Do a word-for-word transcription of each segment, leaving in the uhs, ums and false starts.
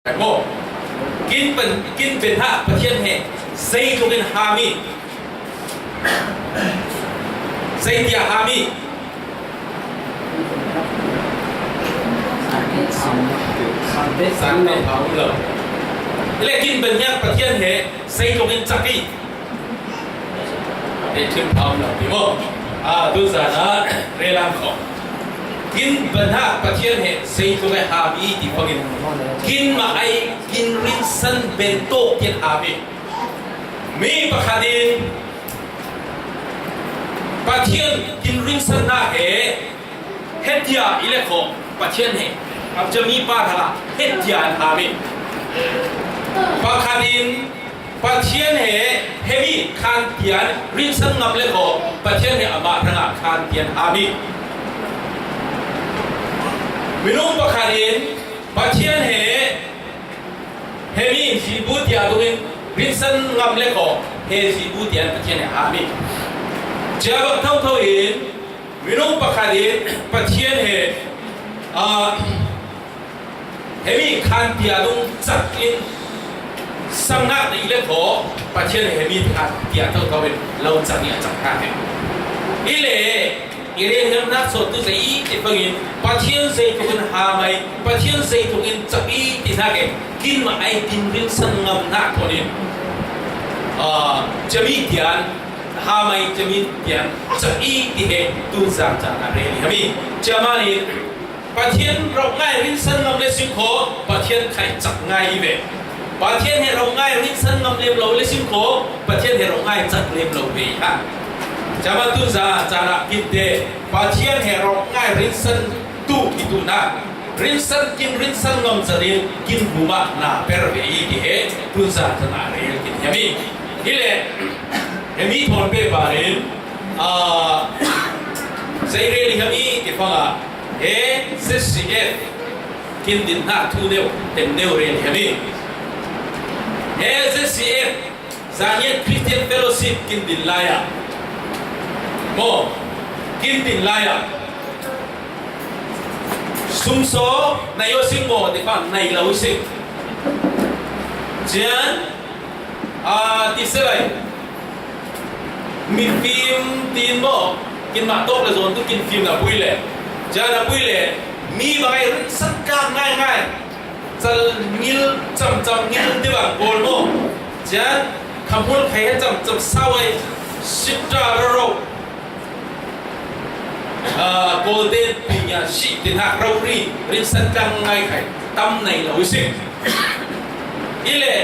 Maw, kin pen, kin pen hah Pathian he zeitluk in ham i, zeitia ham i, san pha um lo. Le kin pen hah Pathian he zeitluk in cak i, ei thim pha um lo ti maw? A, tu zan a rel ang kho. Kin pen hah Pathian he zeitluk in ham i ti bangin, kin mah ai kin rinsan ben tawk tian ham i. Mi pakhat in Pathian kin rinsan hna he hetia i le kho, Pathian he, a cia mi pa hrangah hetia an ham i. Pakhat in Pathian he hemi khan tian rinsan ngam le kho, Pathian he amah hrangah khan tian ham i. Minung pakhat in Pathian he hemi zibu tia dungin rinsan ngam le kho, he zibu tian Pathian he ham i. Cia bang thotho in minung pakhat in Pathian he, a, hemi khan tia dung cak in sang nak i le kho, Pathian he hemi khan tia thotho in lo cak i a cak hna he. I le i rel hiam nak sawt tu zei i ti bangin Pathian zeitluk in ham ai, Pathian zeitluk in cak i ti hna ke, kin mah ai kin rinsan ngam hna thawn in, a, cia mi tian ham ai, cia mi tian cak i ti he tu zan caan a rel i ham i. Cia mah in Pathian rawk ngai rinsan ngam le sing kho, Pathian khaih cak ngai i ve. Pathian he rawk ngai rinsan ngam lem lo le sing kho, Pathian he rawk ngai cak lem lo ve i ha. Cia mah tu zan caan ah kinte Pathian he rawk ngai rinsan tu i tu hna. Rinsan kin rinsan ngam zat in kin bum ah na per ve i ti he tu zan caan ah rel kin hiam i. Hi le, he mi thawn pe par in, a, zei rel i hiam i ti bangah, he Z C F kin din hna thu neu, tem neu rel i hiam i. He Z C F, Zaniat Christian Fellowship kin din lai ah. Maw, kin din lai ah. Sumsaw, nai aw sing maw, ti fa, nai lo sing. Cian, a, ti se lai. Mifim tin maw, kin mah tawk le zawn tu kin fim na pui le. Cian na pui le, mi bangai rinsan tlak ngaingai. Cal ngil, camcam ngil ti bang kawl maw? Cian, khamhul khai he camcam sau ai, sitra raro. A, kawlte pingya sih ti hnak rori, rinsan tlak ngai khai, tam nai lo i si. I le,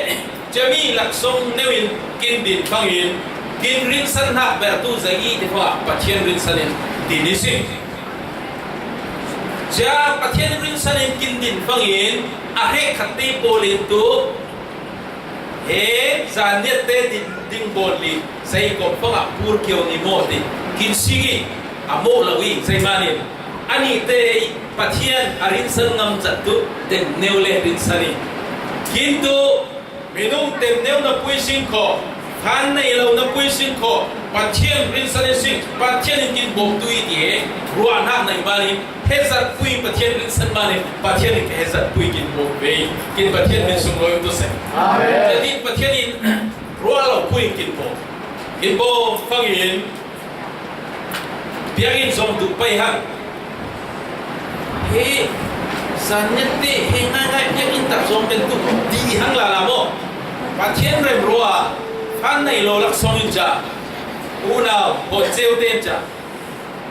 cia mi laksawng neu in kin din bangin, kin rinsan hnak ber tu zei i ti fa, Pathian rinsan in din i si. Cia Pathian rinsan in kin din bangin a hrekkhat te pawl in tu he Zaniat te din ding bawl li zei kawm bangah pur kio ni maw ti kin sing i a mawh lo i zei manin a nih te Pathian a rinsan ngam zat tu den neu le rinsan i kin tu Minung tem neu na pui sing kho, khan nei lo na pui sing kho, Pathian rinsan i sing, Pathian in kin bawm tu i ti he, ruahnak nei manin, hezat pui Pathian rinsan manin, Pathian in ka hezat pui kin bawm ve, kin Pathian min sung lo tu se. Amen. Jadi Pathian in ruah lo pui kin bawm. Kin bawm fangin, Biakinn zong tuk pei hang. He, Zaniat te he ngaingai biakinn tak zong pen tuk dih hang lala maw? Pathian remruah, phan nei lo laksawng in ca. Unau, haw ceu te in ca.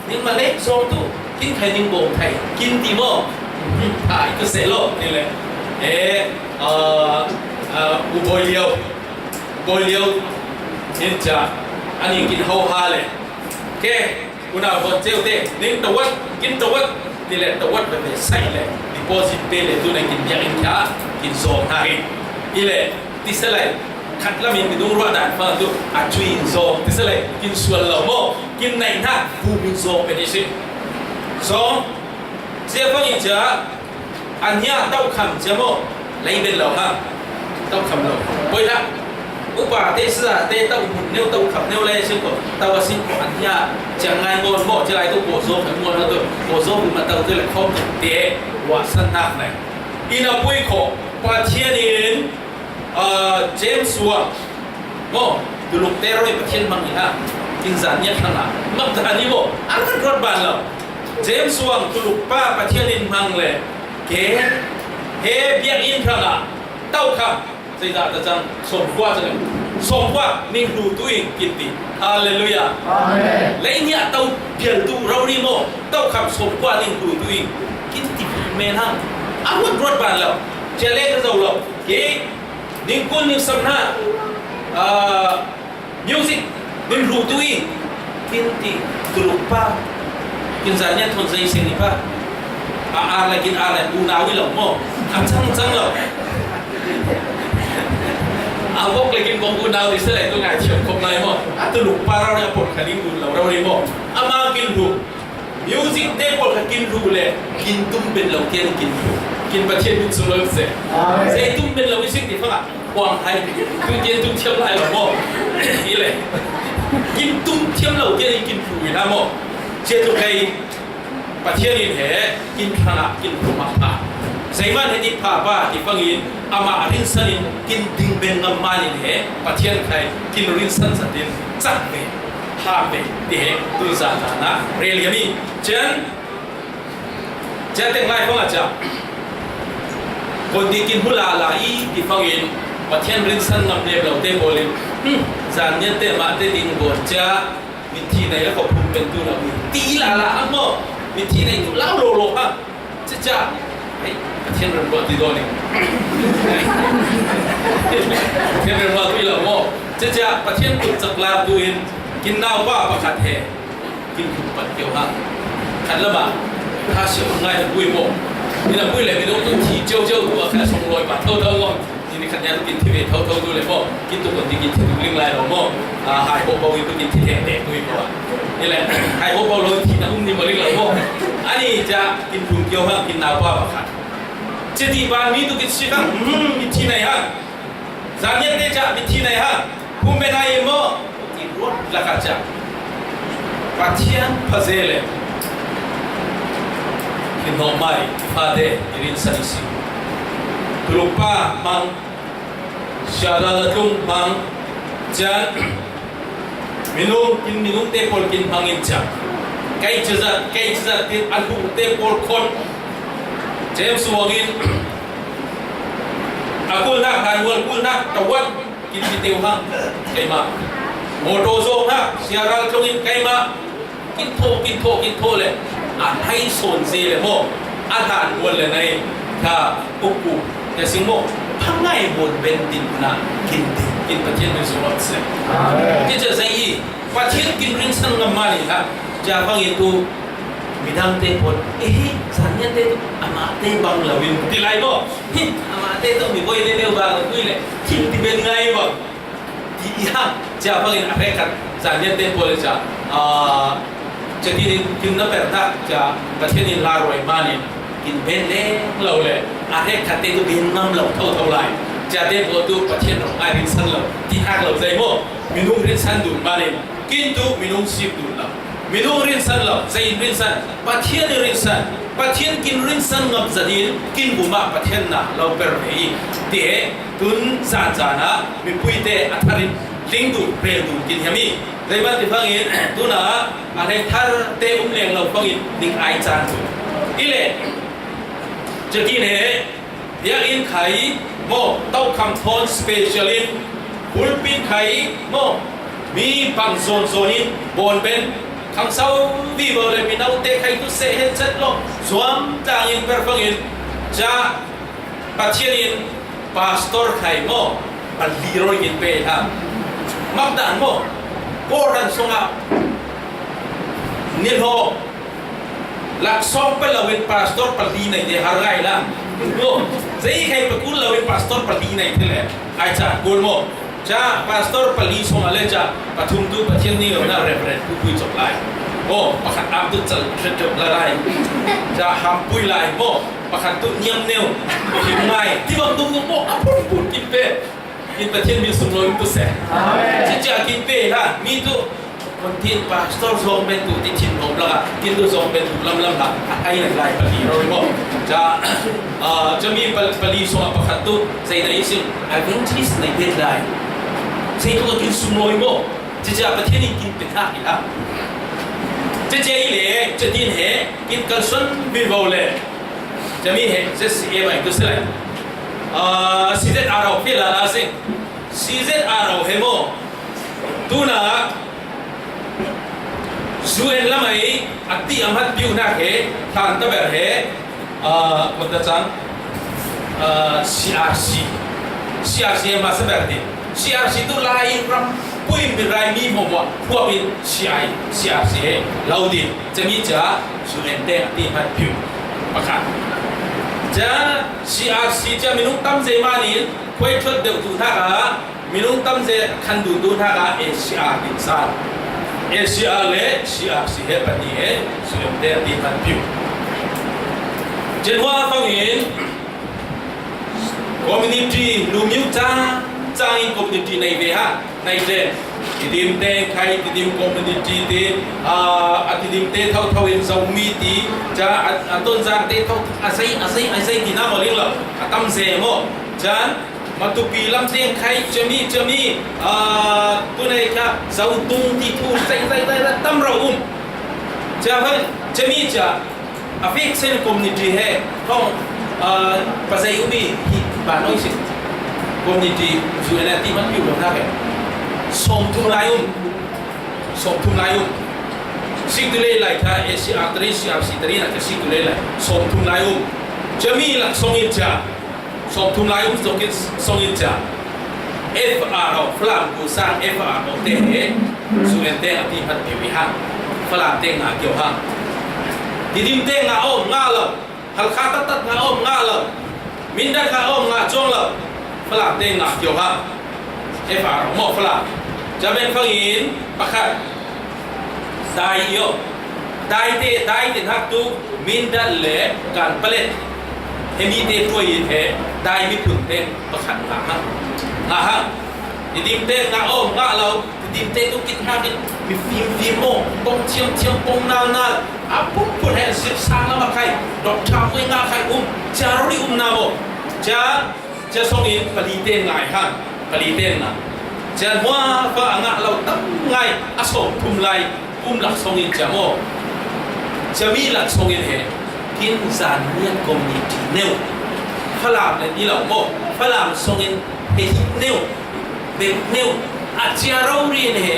Ningmah le zong tu, kin khai ning bawm thai, kin ti maw? Thai tu seh lo, ni le. He, a, a, u bawi lio. Bawi lio, in ca. Ani kin ho ha le. Ke, Unau haw ceu te, ning tawat, kin tawat, ti le tawat ve ve sai le, deposit pe le tu le kin biakinn khia, kin zawng hna hi. I le, ti se lai, khat lam in minung ruah dan fa tu, a cui in zawng, ti se lai, kin sual lo maw, kin naih hna, bu min zawng pe ti si. Zawng, cia fang in cia, An hia tauh kham cia maw? Lei ben lo ha. Tauh kham lo. Poi hlah. Upa te, siza te, tauh hmun neu, tauh kham neu le sin ko. Tauh a sin ko an hia ciang ngai ngon maw? Ci lai tu ko zo kham ngon tu. Ko zo bu ma tauh tu le khom te. Wa san nak nai. Ina pui ko. Pathian in, ah, James Wang maw, tuluk te roi Pathian hmang hi ha, kin zan niat hang a, mak dan hi maw, a rat rawt ban lo. James Wang tuluk pa Pathian in hmang le, ke, he biakinn hang a, tau kha, zei dah ta cang, sawmkua cang, sawmkua ning hlu tu in kin ti. Halleluiah. Amen. Lei nia tau pial tu rau ri maw, tau kham sawmkua ning hlu tu in kin ti men hang. A rawt rawt ban lo. Cia le ka zo lo. Ke, ning kun ning sam hna, ah, music, ning hlu tu in kin ti, tuluk pa, kin zan niat thon zei seng ni pa. A, a la kin a la unau i lo maw. A cang cang lo. A bok le kin bok unau i se lai tu ngai thiam khop lai maw. A tuluk pa rau le a pot kha ning un lo rau le maw. A ma kin hlu. Music te pawl kha kin hlu le, kin tum ben lo tian kin hlu. Kin Pathian min sung lo se. Amen. Zei tum ben lo i sik ti fang a, huang hai. Tu tian tum thiam lai lo maw. I le. Kin tum thiam lo tian kin hlu i na maw. Cia tu kai Pathian in he, kin thang a, kin hlu ma pha. Zei man he ti pha pa, ti fang in, ama rinsan in, kin ding ben ngam man in he, Pathian khai, kin rinsan sa tin, cak ve. Ham ve, ti he, tu za ta na, rel yami. Chen, chen teng lai fong a cha. Kon ti kin hu la la i, ti fong in, Pathian rinsan ngam nem lo te pawl in, hmm, zan niat te ma te ding bon cha, mi thi nei a ko phum pen tu lo mi. Ti la la ang mo, mi thi nei tu lau lo lo ha. Cica, hei, Pathian remruah ti dawn ning. Pathian remruah ti lo maw. Cica, Pathian kut cak lar tu in, kin naupa pakhat he, kin kut pat kio ha. Khat lama, kha siam ngai na pui maw. Ina pui le, mi dong tu thi ciau ciau tu a kha song loi pa thau thau maw. Ni ni khat nia tu kin thi ve thau thau tu le maw. Kin tu kon ti kin thi tu ling lai lo maw. A, hai ho bau i tu kin thi theng theng tu i maw. Ni le, hai ho bau lo thi na um ni maw ling lo maw. Ani ca kin phun kio hang kin naupa pakhat. Citi ban mi tu kin si hang, hmm, mi thi nai hang. Zanian te ca mi thi nai hang. Phun be nai maw. Ti ruat la ka ca. Pathian pha ze le. Kin no mai, pha de, i rin sa i si. Tuluk pa mang, Siara la tlung hmang cian, minung, kin minung te pawl kin hmang in cian. Kei cazat, kei cazat tin a hlu te pawl khon. James Wang in, a kulnak, han wal kulnak, tawat, kin ti teu hang, keimah. Motor zong hang, Siara la tlung in keimah. Kin thaw, kin thaw, kin thaw le, a hai sawn ze le maw, a hlan mual le nai, kha, ukku, te sing maw, phangai mual ben din na, kin din, kin Pathian min sung se. Amen. Kin cia zei i, Pathian kin rinsan ngam mani kha, cia bang i tu, midang te pawl, eh, Zanian te tu, amah te bang lo in, ti lai maw, hi, amah te tu, mi boi ne neu bang, ui le, thil ti ben ngai bang. Ti i hang, cia bangin a hrekkhat, Zanian te pawl le cia, ah, cia ti in, kin na per tak, cia Pathian in la ruai manin, kin ben leng lo le, a hrekkhat te tu ben ngam lo tho tho lai. Cia te pawl tu Pathian rong ai rinsan lo, ti hak lo zei maw, minung rinsan dun manin, kin tu minung sip dun lo. Minung rinsan lo, zei in rinsan, Pathian in rinsan, Pathian kin rinsan ngam zanin, kin buma Pathian na lo per ve i, ti he, tun zan zan a, mipui te a tharin, ling dun, rel dun, kin hiam i. Zei man ti fangin, tuna, a hei thar te um leng lo fangin, ning ai caan tu. I le, cia ti ne, Biakinn khai maw, tokham thawn special in, pulpit khai maw, mi pang zawn zawn in, bawn ben, khangso vivo le mi naute khai tu seh hen chet lo, zuam tang in per fang in, ca Pathian in pastor khai maw, pali roi in pe ha. Mak dan maw, Kawlram sungah, nilhaw, Laksawng pe lo in pastor pali nei te har ngai la. Lo, zei khai pe kul lo in pastor pali nei te le. Ai ca kul maw. Ca pastor pali sawng a le ca pathum tu Pathian ni lo na Reverend Pu Pui Cawk lai. Aw, pakhat am tu cal hret hret la lai. Ca Hampui lai maw. Pakhat tu Niam Neu. Him ngai. Ti bang tung tung maw. A pun pun kin pe. Kin Pathian min sung lo in pu se. Amen. Ci cia kin pe la. Mi tu Tin pastor zawng ben tu ti thin hawm laka, tin tu zawng ben tu lam lam ha, a hai nai lai pali ro maw. Ca, ah, ca mi pal-, pali sawng a pakhat tu, zei na isim, evangelist nei bet lai. Zei tu ka kin sum lawi maw. Ca ca Pathian in kin pek hak i ha. Ca ca i le, ca tin he, kin kalsuan vivo le. Ca mi he, Z C A vai tu se lai. Ah, C Z R O fe la la sing. C Z R O he maw. Tuna, U N lamai a ti a mat piu nak he, tan ta ber he, ah, kawt ta cang, ah, C R C. C R C he masa ber ti. C R C tu lai ram pui mi rai mi mo mo, huap in C I, C R C he, lau din. Ca mi ca, U N te a ti mat piu. Pakhat. Ca, C R C ca minung tam zei manin, khuai thuat deuh tu nak a, minung tam ze khan duh duh hna ah A C R din san. A C R le C R C he pahnih he suem te a ti hman piu. Cun hua fangin community lumyu cang cang in community nei ve ha, nei ve. Tidim te khai, Tidim community te, aa, a Tidim te thotho in Zomi ti, ca a, a Tonzang te tho, a zei, a zei, a zei ti na maw ling lo, a tam ze maw. Can Matupi lam teng khai, cami, cami, aa, tunai kha, Zotung ti thu, zai, zai, zai, zai, tam rau um. Cia hoi, cami cia, a fik sen community he, hong, aa, pa zai umi, hi, ba noi si. Community, zu ena ti man piu lo na ke. Som thum lai um. Som thum lai um. Sik tu lei lai kha, A C R three, C R C three na ke sik tu lei lai. Som thum lai um. Cami lak song in cia. Sawmthum lai um sawngin, sawngin ca F R O, Falam ku sang F R O te he, sumen te a ti hmat piu i hang. Falam te nga kio hang. Tidim te nga om nga lo. Halkha taktak nga om nga lo. Mindat nga om nga cuang lo. Falam te nga kio hang. F R O maw Falam. Jaben fangin pakhat. Dai io. Dai te, dai te hak tu Mindat le kan palet. He mi te tuai in he, dai mi pun te pakhat nga hang. Nga hang. Tidim te nga om nga lo. Tidim te tu kin hak in mi fim fim mo. Pong chiam chiam pong nal nal. A pun pun he sip sang lama khai. Dok cha mui nga khai um. Cha ruri um na mo. Cha Cia sawngin pali te ngai hang, pali te nga. Cia hua fa a ngah lo tam ngai a sawng thum lai um lak sawngin cia maw. Cia mi lak sawngin he, kin zan niat community neu. Falam le ni lo maw, Falam sawngin he hi neu, bek neu. A cia rori in he,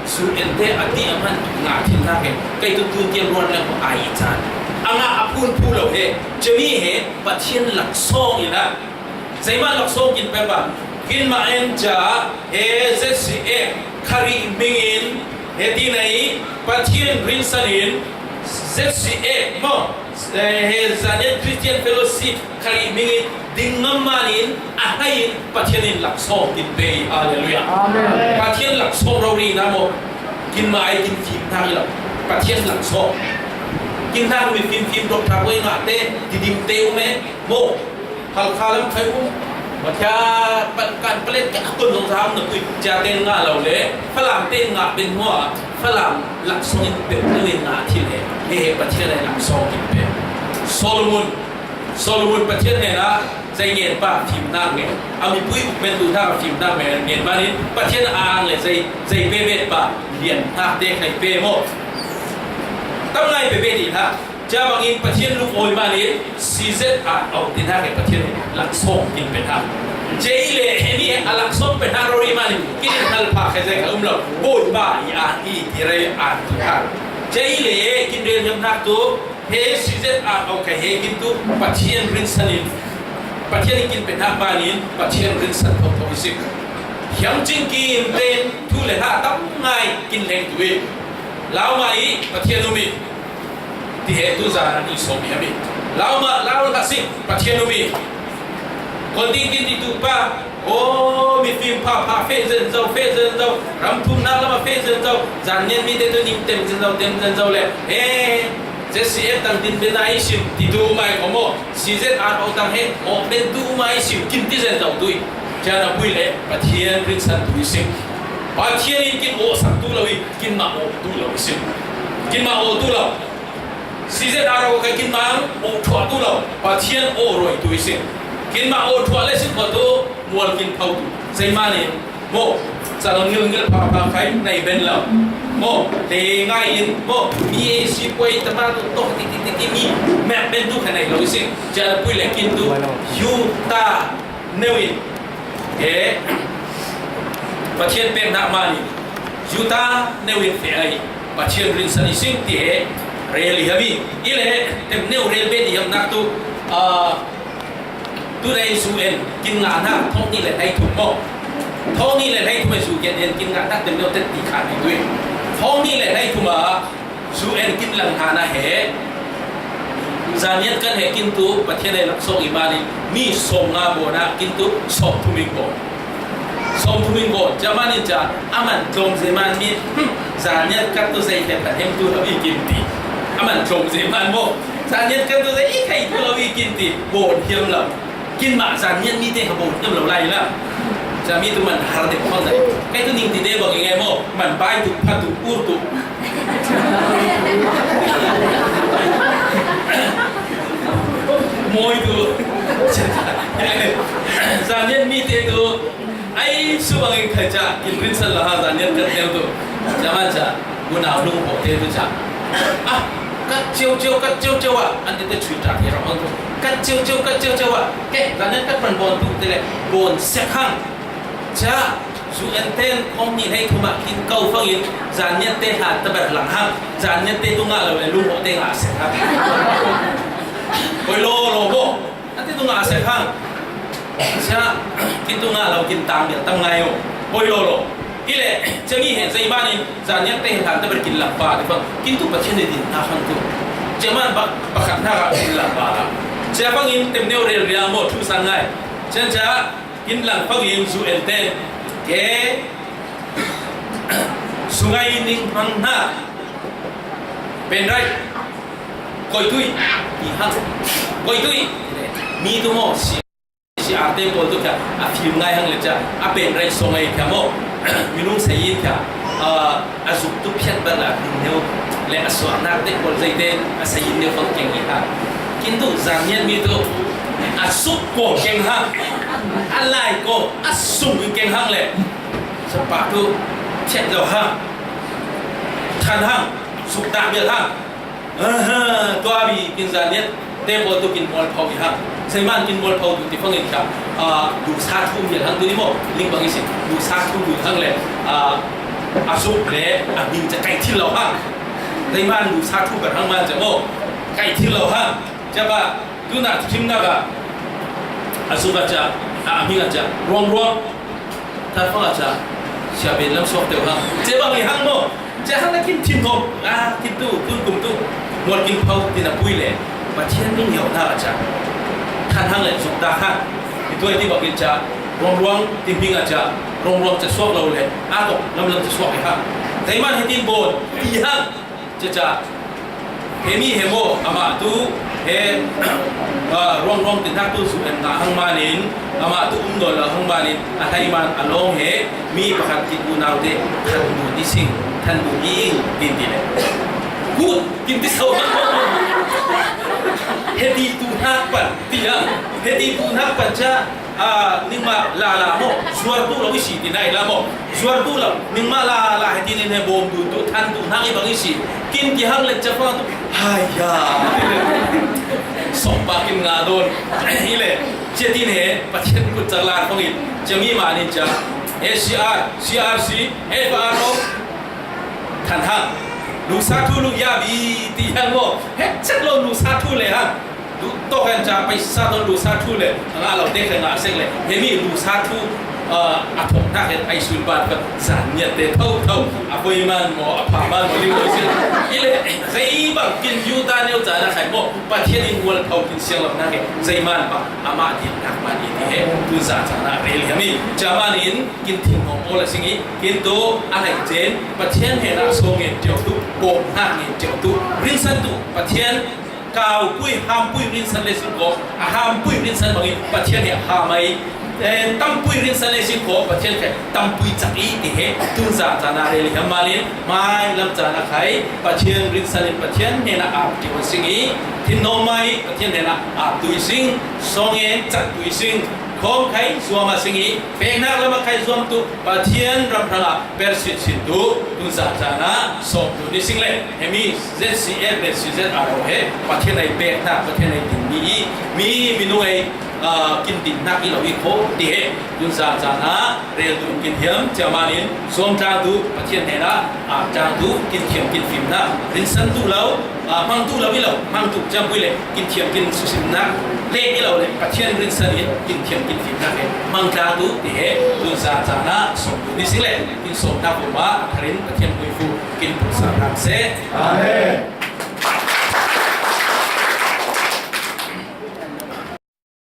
su en te a ti a man nga thil nak he, kei tu tu tiang ruan le maw a i can. A ngah a phun phu lo he, cia mi he, Pathian lak sawngin a, Zeimah laksawng kin pempa, kinmah en ca, he Z C A khari mingin, he ti nei, Pathian rinsan in, Z C A maw, he Zanian Christian Fellowship khari mingin, ding ngam manin, a haiin, Pathian in laksawng kin pe, Hallelujah. Amen. Pathian laksawng rori na maw, kinmah ai kin fim thang i lo, Pathian laksawng. Kin thang mi fim fim dok thang wei ngah te, didim te u me, maw. Halkha lam khai um. Mathia pan kan palen ke akun zong zam na pui. Cia ten nga lo le. Falam ten nga ben hua. Falam laksawng in pek tu in nga thil he. He he Pathian ai laksawng in pek. Solomon. Solomon Pathian he na. Zai ngen pa fim na ngen. A mi pui men tu na fim na ngen. Ngen manin Pathian a ang le zai, zai bebet pa. Lian na te khai pe mo. Tam ngai bebet i na. Cia bangin Pathian lungawi manin C Z R O tin hak e Pathian laksawng tin pen hak. Cia i le he ni a laksawng pen hak rori manin kin in hal pha khe zai ka um lo. Bawipa i an i ti rei an tu hak. Cia i le kin rel nyam hak tu he C Z R O ka he kin tu Pathian rinsan in. Pathian in kin pen hak manin Pathian rinsan thawk thawk i sik. Hiam cing kim ten thu le hla tam ngai kin leng tu i. Lau mah i Pathian um i. Ti he tu zan an i sawm i hemi. Lau mah, lau kha sik, Pathian um i. Kon ding kin ti tu pa, o, mi fim pha pha fe zen zo, fe zen zo, ram thum na lama fe zen zo, zan nian mi te tu ning tem zen zo, tem zen zo le. He, Z C F tang din bena i sim, ti tu mai ko mo, C Z R O tang he, o, ben tu mai sim, kin ti zen zo tu i. Cia na pui le, Pathian rinsan tu i sim. Pathian in kin awhsak tu lo i, kinmah aw tu lo i si. Kinmah aw tu lo. C Z R O kha kinmah aw thuah tu lo. Pathian aw ruai tu i si. Kinmah aw thuah le si kho tu, mual kin pho tu. Zeiman in, maw, chal ngil ngil pha pha khai nai ben lo. Maw, te ngai in, maw, mi e si puai tama tu toh ti ti ti ti mi map ben tu kha nai lo i si. Jal pui le kin tu, yu ta neu in. E, Pathian pek nak mani. Yu ta neu in fe ai. Pathian rin san i sing ti he. Rel i hami. I le, tem neu rel ben i ham nak tu. A, tu dai su en, kin nga nak, thong ni le hai thum maw. Thong ni le hai thum e su ken en, kin nga nak tem neu tet ti khan i tu. Thong ni le hai thum a, Su en kin lang hana he. Zaniat kan he kin tu, Pathian he lak song i mani, mi song nga bona kin tu, song thuming bon. Song thuming bon. Jaman in ja, aman tlong zeman mi, hmm, zaniat kat tu zei he Pathian tu lo i kin ti. Aman tlong zeman mo. Zaniat kat tu zei i khai tu lo i kin ti. Bon hiam lo. Kin mah zan nian mi te kha bo tam lo lai la. Zan mi tu man har de khong dai. Kai tu ning ti de bang nge mo. Man bai tu pha tu ur tu. Moi tu. Zan nian mi te tu. Ai su bang nge khai cha. Kin rin san la ha zan nian kan tel tu. Cha man cha. Gunau lung bo te tu cha. Ah, kat chiu chiu, kat chiu chiu ah. An te te chui ta te rong tu. Kat chiu chiu, kat chiu chiu ah. Ke, zan nian kat pan bon tu te le, bon sek hang. Cha, zu en ten, kong ni hei thuma kin kau fang in, zan nian te ha ta ber lang hang. Zan nian te tu nga lo le, lung ho te nga sek hang. Koi lo, lo bo. An te tu nga sek hang. Cha, kin tu nga lo, kin tang dia, tam ngai yo. Koi lo, lo. Ile, cha mi he, zai ba ni, zan nian te ha ta ber kin lang ba, te fang. Kin tu pa chen din na hang tu. Cha man ba, ba khat na ka kin lang ba la. Cha fang in, tem neu rel ria mo, thu san ngai. Chen cha, kin lang pang in zu en ten. Ke. Sungai ning pang na. Pen rai. Koi tui. Ni hang. Koi tui. Mi tu mo si. Si arte pol tu kya. A film ngai hang le cha. A pen rai song ai kya mo. Minung sa yin kya. A, a zuk tu phiat ba la ding neu. Le a suak nak te pol zai te. A sa yin neu pang keng ni ha. Kin tu zan nian mi tu. A suk ko keng ha. A lai ko. A sung keng hang le. Sa pa tu. Phiat lo ha. Than hang. Suk dak bial hang. Aha, tua bi kin zan niat, te pawl tu kin pawl phau i hang. Seiman kin pawl phau tu ti fangin kha, a, du sa thu mial hang tu ni mo, ling bang i si, du sa thu mial hang le, a, a suk le, a hming cha kai thil lo hang. Seiman du sa thu ber hang man cha mo, kai thil lo hang. Cha ba, tu na thim na ba, a suk a cha, a hming a cha, ruang ruang. Tar fang a cha, sia ben lam suak teu hang. Che bang i hang mo. Che hang na kin thin hom. A, kin tu, kun kum tu. Mual kin phau tin a pui le. Pathian ning hiau na a cha. Than hang le zuk da hang. I tuai ti bak in cha. Ruang ruang tin bing a cha. Ruang ruang cha suak lo le. A kok lam lam cha suak i hang. Taiman he tin bon. I hang. Chacha, he mi he mo, ama tu, he, a, ruang ruang tin hak tu su en na hang manin, ama tu um don la hang manin, a thai man a long he, mi pakhat ki u nau te, than du ni sing, than du ni ing, tin ti le. Good, tin ti so. He ti tu hak pan, ti ya, he ti tu hak pan cha, A, ningmah lala maw, zuartu lo i si ti nai la maw. Zuartu lo, ningmah lala he tinin he bawm dun tu, than tu hnak i bang i si. Kin kihang let cafang tu, hai ya. Sawmpa kin nga dawn. Hi le, cia tin he, Pathian kut cak lar fangin, cia mi mah nin cia. He C R, C R C, he fa ro. Than hang. Lusa thu lu ya bi ti hang maw. He cak lo lusa thu le hang. Lu tawk hen ca paisa tawn lusa thu le a ngah lo te kha ngah sek le hemi lusa thu, ah, a thawk hnak hen ai sul ban kha zan niat te tho tho a poi man maw a pha man maw ling lo sin. I le zei bang kin Juda neu ca na khai maw Pathian in mual tho kin siang lo hnak he zei man bang amah din hnak man i ti he tu za ca na rel hemi ca man in kin thim hong aw la sing i kin tu a hai cen Pathian he na so ngen tiau tu bawm hnak ngen tiau tu rinsan tu Pathian Kaupui, hampui rinsan le sungkaw, a hampui rinsan bangin Pathian hi a ham ai. Tampui rinsan le sing kho Pathian khai tampui cak i ti he tun zan zan a rel hiam malin mai lam zan a khai Pathian rinsan in Pathian hnena ap ti hun sing i thin no mai Pathian hnena ap tui sing song en cak tui sing khom khai zuam a sing i peknak lam a khai zuam tu Pathian ram hrang a per sit sit tu tun zan zan a sawm tu ni sing le hemi Z C F le C Z R O he Pathian ai peknak Pathian ai ding mi i mi minung ai kin dinnak i lo i kho ti he tun zan zan a rel tu kin hiam cia malin zuam tlang tu Pathian hnena ap tlang tu kin thiam kin fimnak rinsan tu lo hmang tu lo i lo hmang tu ciampui le kin thiam kin susimnak le i lo le Pathian rinsan in kin thiam kin fimnak he hmang tlang tu ti he tun zan zan a sawm tu ni sing le kin sawmnak um a a tharin Pathian hmuifu kin pulsak nak se. Amen.